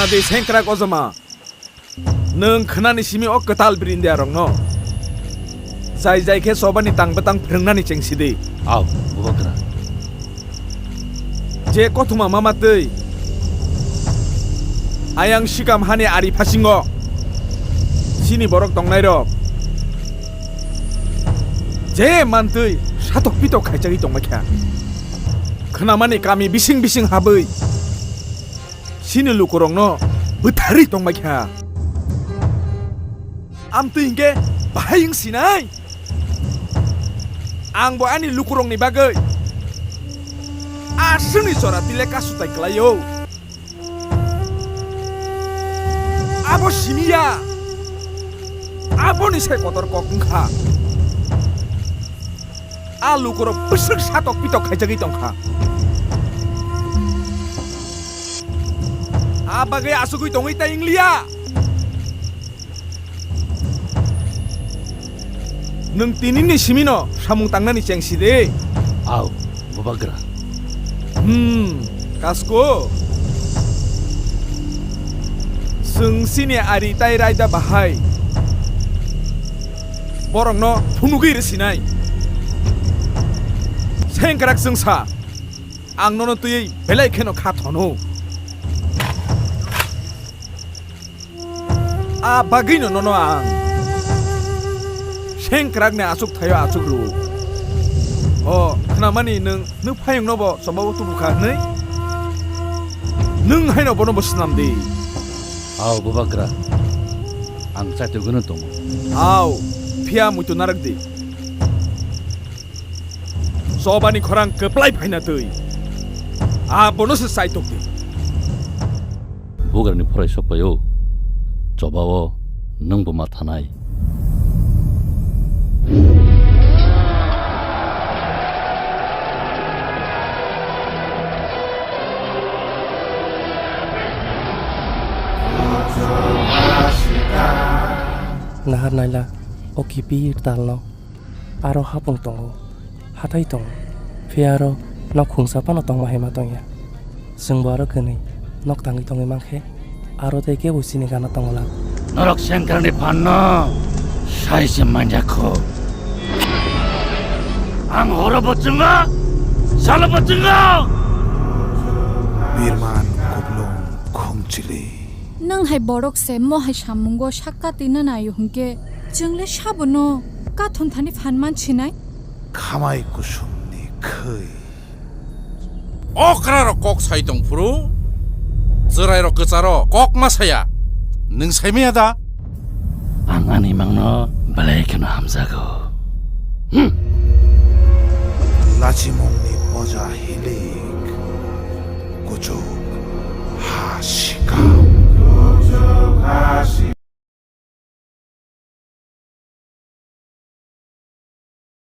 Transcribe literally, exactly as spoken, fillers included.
Di sengkrak ojama. Nwng khwnani simi o kwtal brindia rokno. Jai jai khe chobani tang bwtang phwrwngnani chengsidi. Au, Bubagra. Je kothoma mama twi. Ayang sikam hani ari phasingo. Sini borok tongnai rok. Je mantwi satok pitok khaijagwi tongma kha. Khwnamani kami bising bising habwi. Sini lukurokno bwtharwi tongbai kha. Amtwi hinkhe bahai wng sinai. Ang bo ani lukurokni bagwi aswkni jora tile kasutai kwlaio. Abo simiya. Aboni se kotor kok wngkha. A lukurok bwswk satok pitok khaijagwi tongkha. A bagwi asugwi tongwi ta wngliya. Nwng tinini simino samung tangnani chengsi de. Au, Bubagra. Hmm, kasko. Chwng chini ari tai raida bahai. Borokno phunugwi rwsinai. Sengkrak chwngsa, ang nono twiwi belai kheno kha thono. A bagwino nono ang sengkrakni achuk thaio achuk rwo. O, khnamani nwng, nwng phayungno bo chobao tubu kha hwnwi? Nwng haino bono bo snam di. Au, Bubagra, ang chaitugwino tongo. Au, phiya muitu narwk di. Chobani khorang kwplai phaina twi. A bono se chaitok di. Bugrani phorai sok pai o. Chobao nwng bo ma thanai. Nahar naila, o kiphilwi talno. Aro hapung tongo, hathai tongo, phiya aro nok khungsa phano tongma hai ma tongya. Chwngbo aro kwnwi nok tangwi tongwi mankhe, aro tei kebo chini gana tongo lang. Norok sengkrakni phanno sai se manjakho. Ang horo bo chwngo, salo bo chwngo. Birman kuplung khungchili. Nwng hai borok se mo hai samungo sakka twina naio hwnkhe, chwng le sabono kathon thani phan man sinai? Khamai kusumni khwi. Okra rok kok sai tong phuru, chwrai rok kwcharo kok ma saya. Nwng sai maya da? Ang ani mangno belai kheno hamjago. Hmm. Lachimungni poja hilik, kuchuk ha sik.